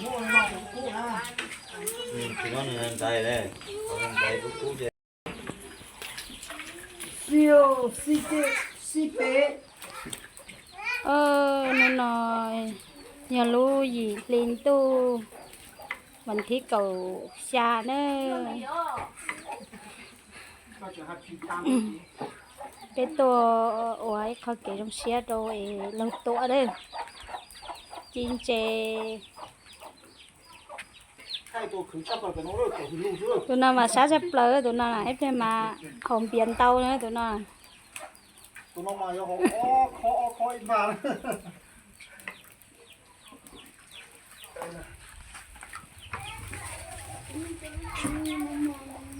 Tsis muaj ntxhais li, ntxhais kub kub ces. Hnub no yog lub yim hli ntuj vas thib kaum xya na. Peb tuaj ua ib qho kev zoo siab rau es laug tuam lawm. Ci ntses. Tus no mas sab tshaj plaws, tus no ib pliag mas haus npias ntau na tus no.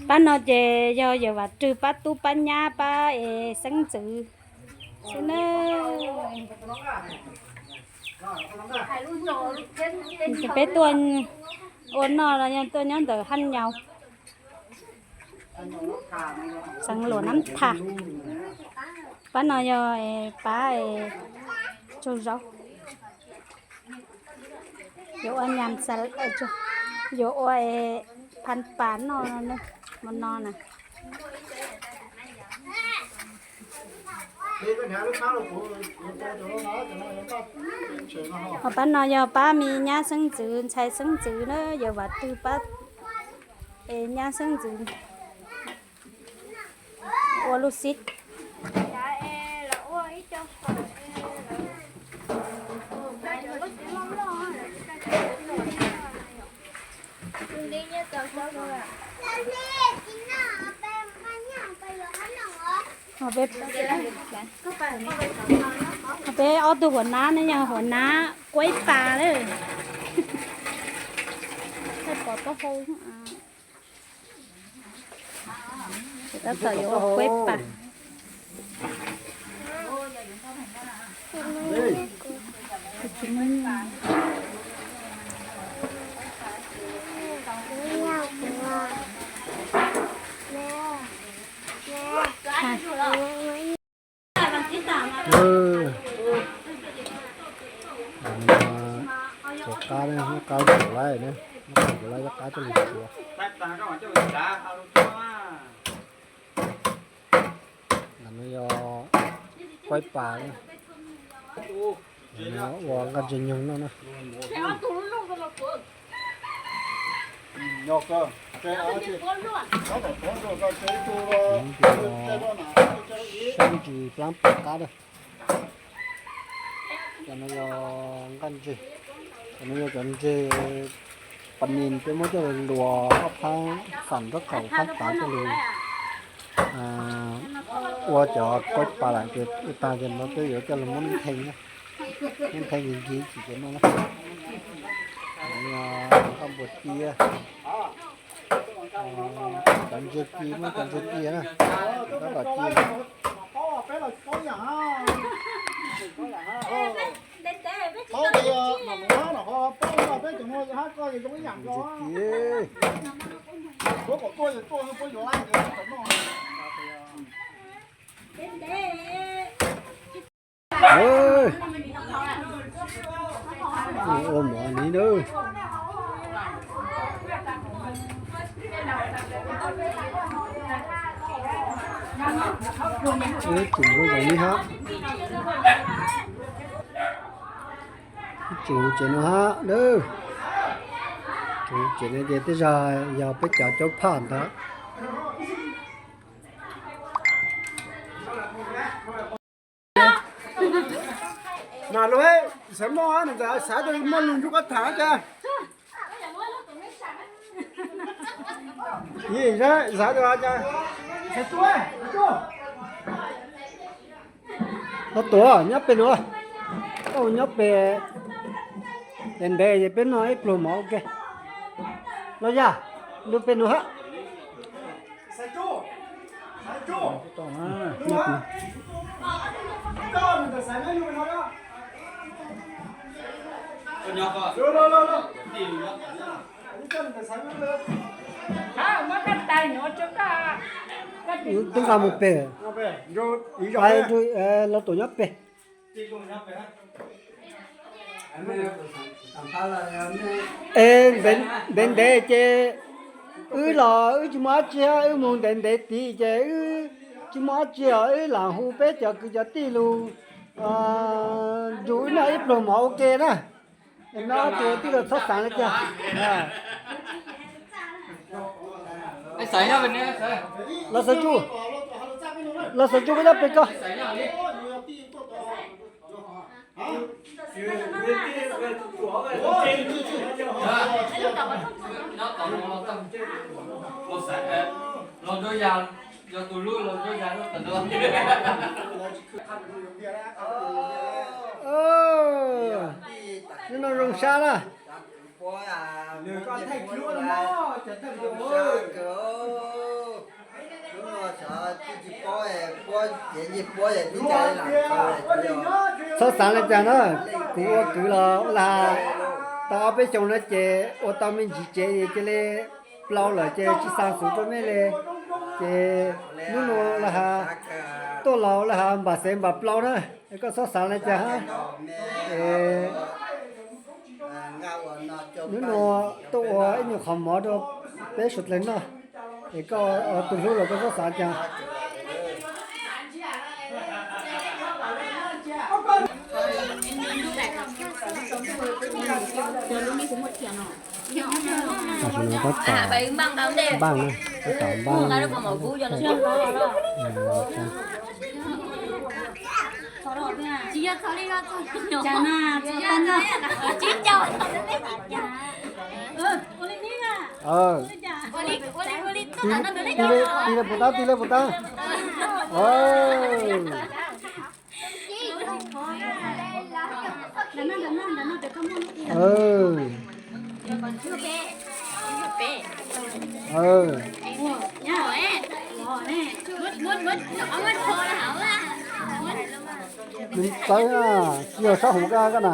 Pab no ces yog Yawm Vam Rwg pab tub pab nyab pab es xeeb ntxwv xwb na. Peb tuaj ua noj los yog tuaj nyob ntawm Haj Nyaus, xeev Luam Nab Tham. Pab no yog pab tsaug zaub. Yuav ua nyam xav, yuav ua phan pas noj, hmo no na. Ho pab no yog pab me nyab xeeb ntxwv, ntxhais xeeb ntxwv na, Yawm Vam Rwg pab es nyab xeeb ntxwv ua lub xib. Peb ob tug huam nab ne yog huam nab Kuaib Pas lawm. Pom taub hau. Tab tom yuav ua Kuaib Pas. Cov qab, muab qab ntsaum laib na, muab qab ntsaum laib cov qab coj los tsuav. Ntawm no yog Kuaib Pas na, ua nqaj ntses nyoog noj na. Sab ntsis plaab pom qab na. Cov no yog nqaj ntseg, cov no yog cov ntseg pas nis peb muab coj los luas ob phaab xam nraub qaum phaab tav coj los ua cov Kuaib Pas lawm ces ua tag ces no peb yuav coj los muab ntheej, muab ntheej nkig nkig ces noj na. Nqaj npua ciab, cov ntseg ci, muab cov ntseg ci na, tab tom ci. Ntseg ci. Ua mov ni na. Tsuv zoo li hab. Tsuv tsev no hab na. Tsuv tsev no ces tej zag yog peb cov caub phaj ntag. Mas lub xav muaj, xav muaj lug nrug koj tham cas. Xav cas. Los tuav nyob pem nuav, koj nyob pem, ntev ntev ces peb noj ib pluag mov ua ke. Los yog, ntu pem nuav hab. Twb nqa mus pem, los tuav nyob pem. Es ntev ntev ces wb los wb tsis muaj dab tsi, wb mus ntev ntev tid ces wb tsis muaj dab tsi os, wb lam hu peb cov kwv cov tij los nrug wb noj ib pluag mov ua ke na. No ces tij laug txhob xaav le caag. Los xav tsuj, los xav tsuj koj coj peg koj. Hnub no zoo sab na. Txhob xaav le caag na, kuv ua kwv los ua le has tau ob peb xyoos no ces ua tau me ntsis tsev es cia li plau lawm ces tsis xaav xuv rua mej le. Ces hnub no le has tuaj los le has npam xeev npam plau na, es koj txhob xaav le caag hab. Es hnub no tuaj ua ib nyuag qhov mov rua peb suav dlawg noj, es koj ua tug hlub los koj txhob xaav caag. Tam sim no tab tom npaj na, tab tom npaj. Tig le puas tab, tig le puas tab. Nws txawv na, tsis yog sab hauv koj na.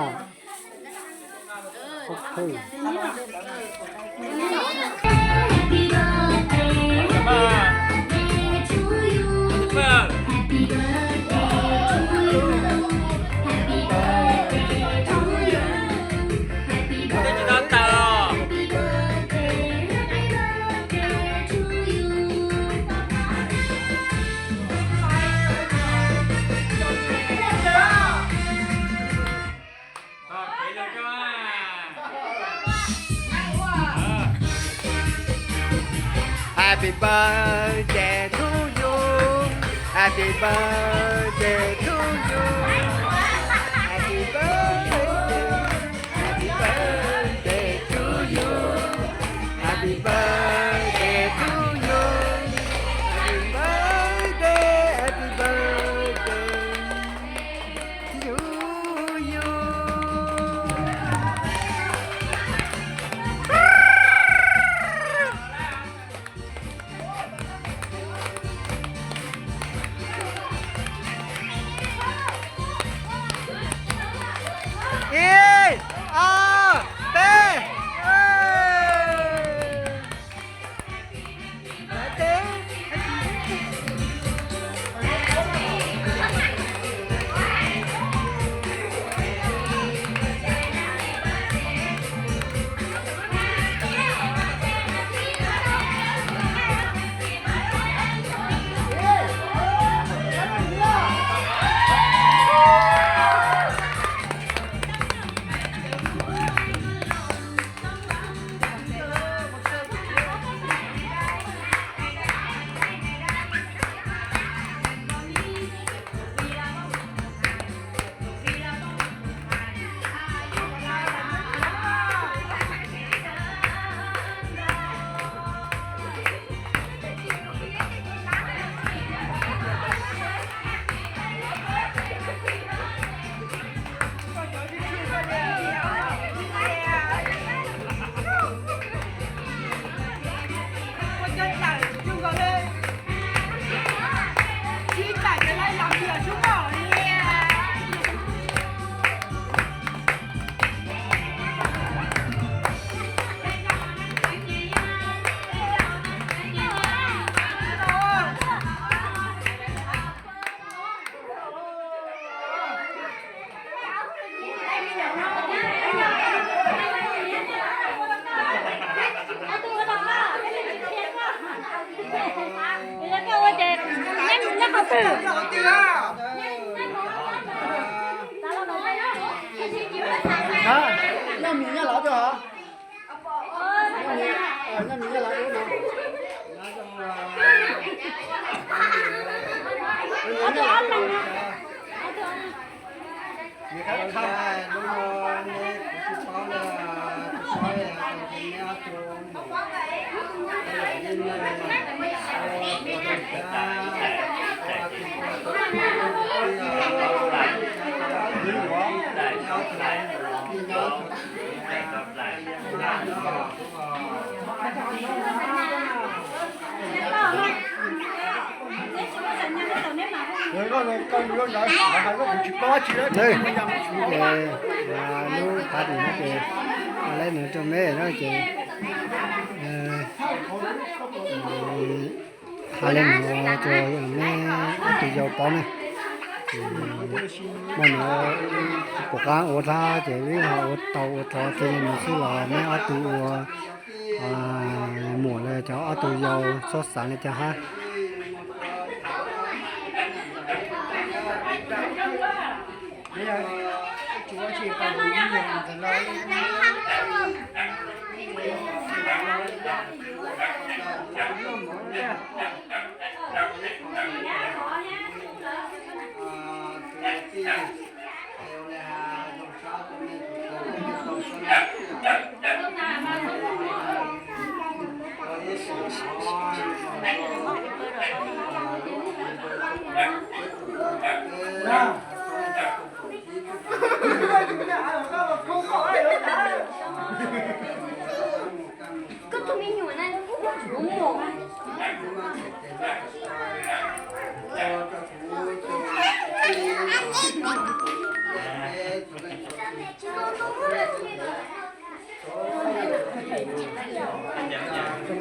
Happy birthday to you. Happy birthday to you. Happy birthday. Happy birthday to you. Happy birthday to you. Happy birthday, happy birthday to you. Ib, ob, Nyob lawv tuaj hov. Nyob nyob lawv tuaj no. Lub party no ces lawv nws rau me no ces hais li no rau me ob tug yau paub na. Mas no pom qab ua dab ces wb ho ua tau ua tau cia li no xwb los me ob tug ua muam los cov ob tug yau txhob xav li cas hab.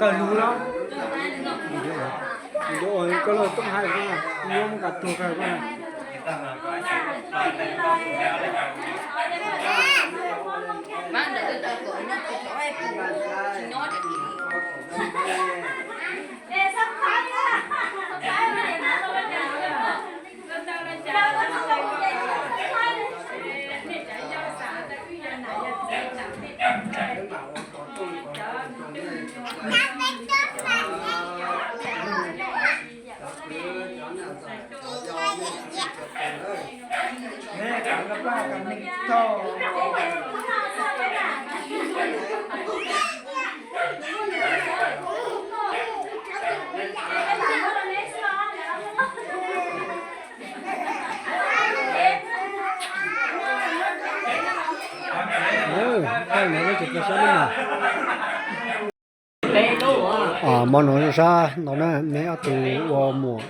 Kawg lug los, koj los toob hais koj, yuav mus kom tuag kawg koj. Hmo no zoo sab ntau na, me ob tug ua muam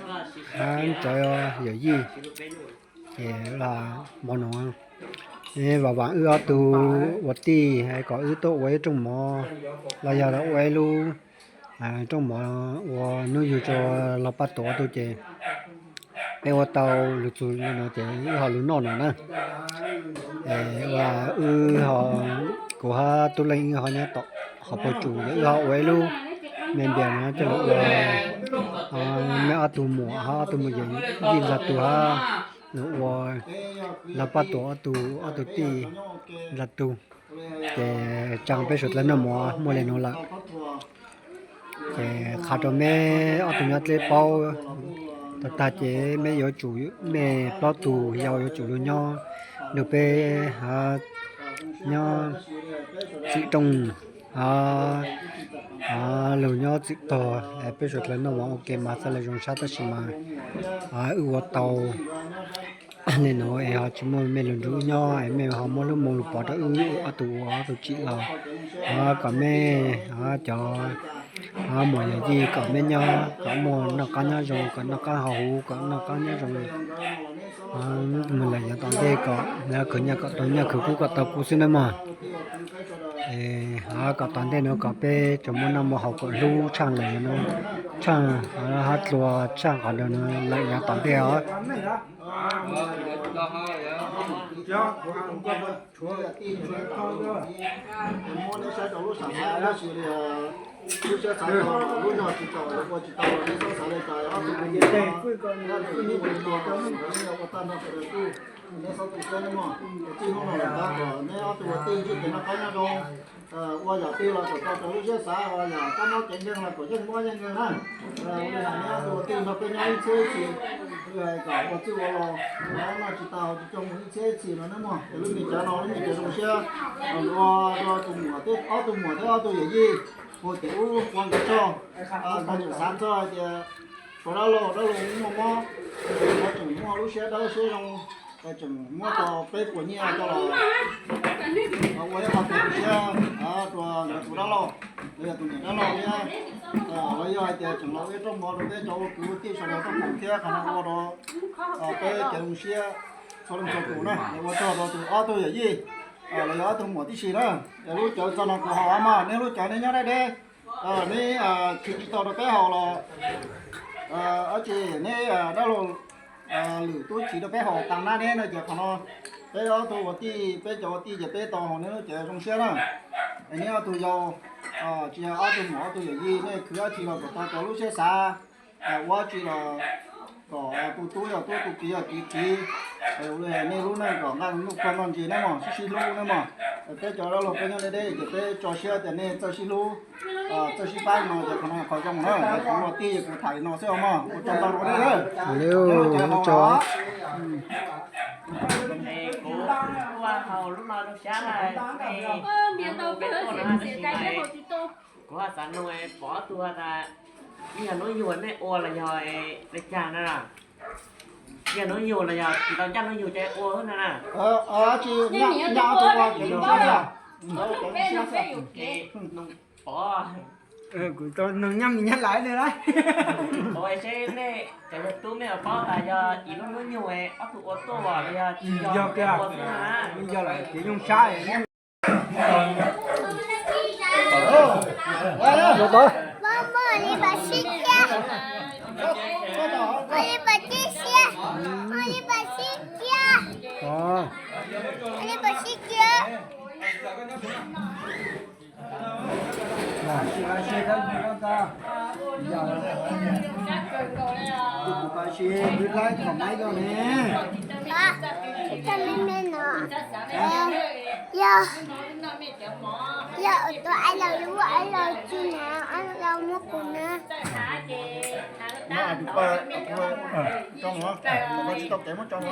hab cov yawm yij ces hmo no vam vam wb ob tug ua tij kom wb tuaj ua ib rooj mov los yog ua ib lub rooj mov ua hnub yug rua Lauj Paj Tuam ob tug ces peb ua tau lug txug no ces wb ho lug noj no na. Ua wb ho, kuv hab Tub Leej wb ho nyob tom qhov puag tsuas, wb ho ua ib lub me npias no coj lug ua me ob tug muam hab ob tug muam yawm yij ntxag tug hab lug ua Lauj Paj Tuam ob tug, ob tug tij ntxag tug. Ces tsaa peb suav dlawg noj mov muaj le nuav lawm. Ces qha rua meb ob tug nyob dleb paub, tag tag ces mej yuav tsum, mej plaub tug yau yuav tsum lug nyob, lug peb nyob txwm rooj, lug nyob txwm tog, peb suav dlawg noj mov ua ke mas txhaj le zoo sab tab sis mas wb ua tau le nuav es ho tsis muaj mej lug nrug wb nyob es mej ho muab lub moo lug pov rau wb ob tug ua ob tug tsim los, kom mej cov muam yawm yij kom mej nyob kom muaj noj qab nyob zoo, kom noj qab haus huv, kom noj qab nyob zoo mus lawm yav tom ntej, kom khwv nyiaj kom tau nyiaj, khwv kub kom tau kub xwb nawb mog. Kom tom ntej nuav kom peb tsuas muaj noj muaj haus kom hlub tshaaj lawm, tshaaj hab dlua tshaaj qhov ntawd lawm yav tom ntej os. Neb txhob tu siab nawb mog, txij hnub no lawm ntawd kom neb ob tug ua tij ntsib kev noj qab nyob zoo, ua yam twg los kom tau raws lub siab xav, ua yam kab mob kev nkeeg los kom yeej mob yeej nkeeg na. Ua li hais neb ob tug ua tij nrog peb nyob ib txhiab ib txhis, ua li hais kom ua txwj ua laus, noj tsis tau tsis coj mus ib txhiab ib txhis no nawb mog. Es lub me cov no lub me cov zoo siab ua rau tus muam thiab ob tug muam thiab ob tug yawm yij, ua tim ub ua nkawd tsaug, nkawd tseem xav txog hais tias ua dab laug dab laug muaj mob, nkawd tseem muaj lub siab dawb siab zoo, tseem muab tau peb puas nyiaj coj los ua ib qho kev zoo siab rau nkawd tus dab laug, los yog tus niam dab laug thiab, los yog hais tias tseem los ua ib rooj mov rau peb cov ua kwv ua tij sawv daws tau koom thiab qhov no ua rau peb kev zoo siab txhua leej txhua tus na. Es ua tsaug rau tus ob tug yawm yij los yog ob tug muam tib si na. Es lub cawv txog no kuv haus mog, neb lub cawv neb nyob deb deb, neb tsis tau rau peb haus los dab tsi neb dab laug lwm tub tsis rau peb haus tas nab neb no ces qhov no peb ob tug ua tij, peb cov ua tij ces peb tau haus neb lub cawv zoo siab na. Es neb ob tug yau, tsis yog ob tug muam ob tug yawm yij, nej khwv dab tsi los kom tau raws lub siab xav, ua dab tsi los kom tus tub yog tub, tus kiv yog kiv kiv, nej lub neej kom nqaj nuj pluag noj ntsis na mog, sib sib hlub na mog. Peb cov dab laug peb nyob deb deb ces peb tso siab tias nej txawj sib hlub, txawj sib pab no ces qhov no qhov zoo na. Kuv ua tij kuv tham li no xwb os mog, ua tsaug ntau rau nej. Kuv ho xav nug pom ob tug tas, yog hnub yug nej ua los yog li cas na? Yog hnub yug los yog tsis tau ncaj hnub yug ces ua na na. Pov, kuv tau nug nyob mis nyob lawv li na. Ua seb nej cov yawg tub nej paub tas yog ib lub hnub nyoog ob tug ua tuaj los yog tsis yog, yog kiag, yog lawm kev zoo sab. Yog, yog tus I love you, I love you na, I love muab kuv na. Tso no, koj tsis tau kev muab tso no.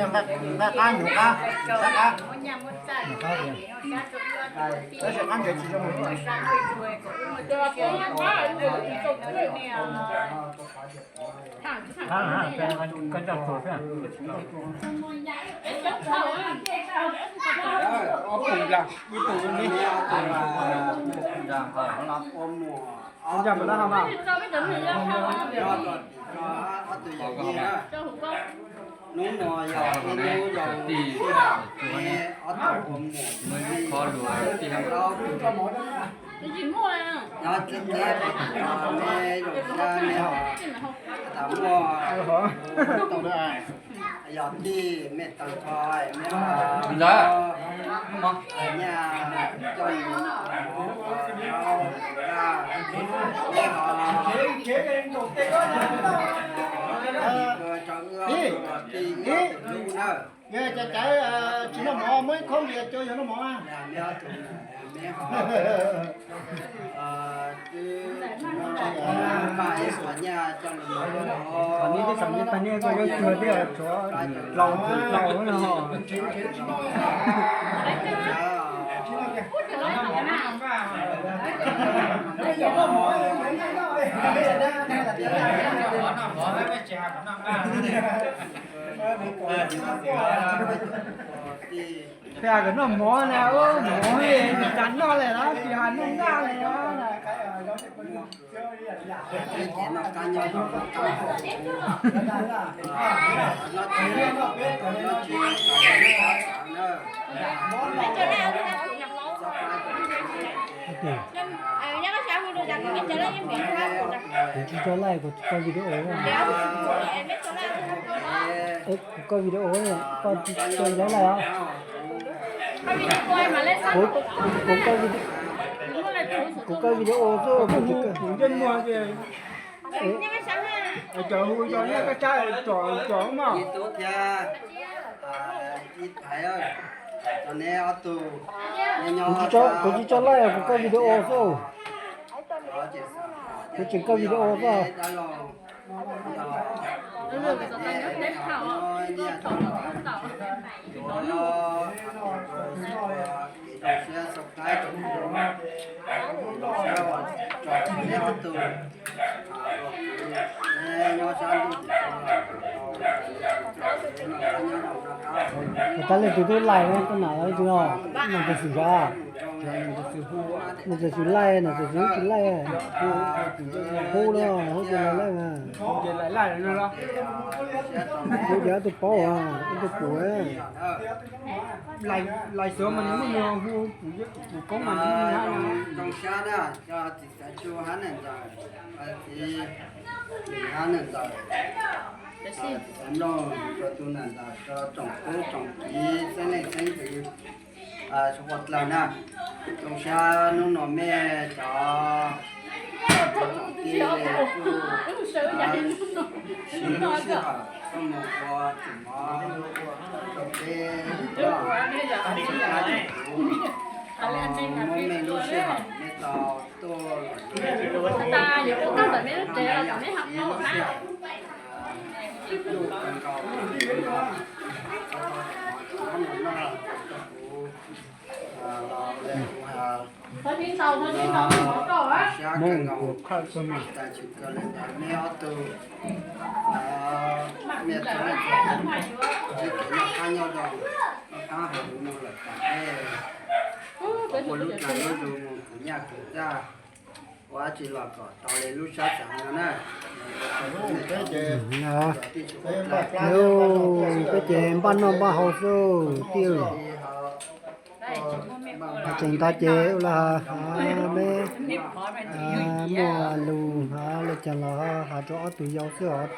Nqa qab nyuv qab, qab qab. Tab sis qab ntsev tsis zoo. Koj coj tus xwb. Ib tug li. Ntag mas. Hnub no yog ib hnub zoo, ob tug ua muam, nyob txij teb, nej zoo siab nej ho tas muaj, yog tij mej tau tso, mej ho nyaj coj mus, nej ho tso wb tij ib tug hlub na. Cov caiv tsis noj mov muab ib khob nqis coj yog noj mov. Qhov neb twb xam neb tag neb koj yuav cuag thiab tshuav dlaus dlaus no. Peb hais kom noj mov na, mov li cas noj li na, tsis hais noj nqaj li na. Kuv tsis tso like, kuv tso video. Kuv tso video, koj tsis tso like os. Kuv, kuv, kuv koj video xwb, kuv tsis kawm. Cov hu cov nyob kab tshab tsom tsom mas. Kuv tsis tso like, kuv koj video xwb. Kuv tseem koj video xwb. Ua cas leej twg twb like ne, koj nam leej twg no, nam txawm xwm xyov, nam txawm xwm like, nam txawm xwm tsis like. Hu no, hu ces laim like mas. Hu ces ob tug paub, ob tug pum. Lais Suav mas nws muaj nws hu, kuv koob mas nws hu hab no. Zoo sab na, txiv Xaiv Tsu hab niam ntxawm, txiv Lis hab niam ntxawm, txiv Xaiv Nplooj, rau tus niam ntxawm, rau tsoom tub tsoom kiv xeeb leej xeeb ntxwv, suav dlawg na. Zoo sab hnub no mej cov tsoom tij kuj sib lub sij hawm tuaj mus ua txuj mov rau peb, muab mej lub sij hawm mej tau tuaj los, sib lub sij hawm tuaj kawg nkaus, tau tau mov no noj rau kuv los kuv sab kawg nkaus, tsis tas tshwm kawg li ntawd mej ob tug, mej txhua leej txhua tus, sib kev noj qab nyob zoo, noj qab haus huv mus lawm tom ntej, ua lub dlaag nyob zoo mus khwv nyaj khwv txag, ua dab tsi los kom tau li lub sab xav no na. Peb ces npaj noj npaj haus xwb tij. Tseem ntawd ces ua li peb muaj lus hab le caag los has rau ob tug yau xwb os.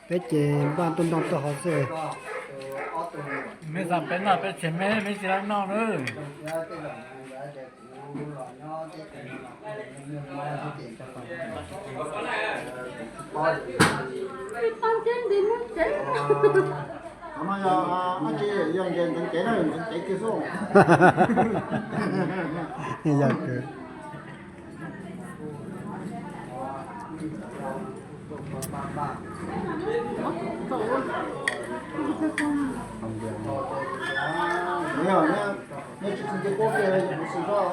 Peb ces npaj tuaj ntoo tuaj haus xwb. Mej xav peb noj peb tseg mej, mej tsis tau noj na. Qhov no yog dab tsi? Yog ntses ntxeev cev na, ntxeev cev kiag xwb. Yog kawg. Yog, nej tsis txi nce pob kiag yus kuv xwm zoj.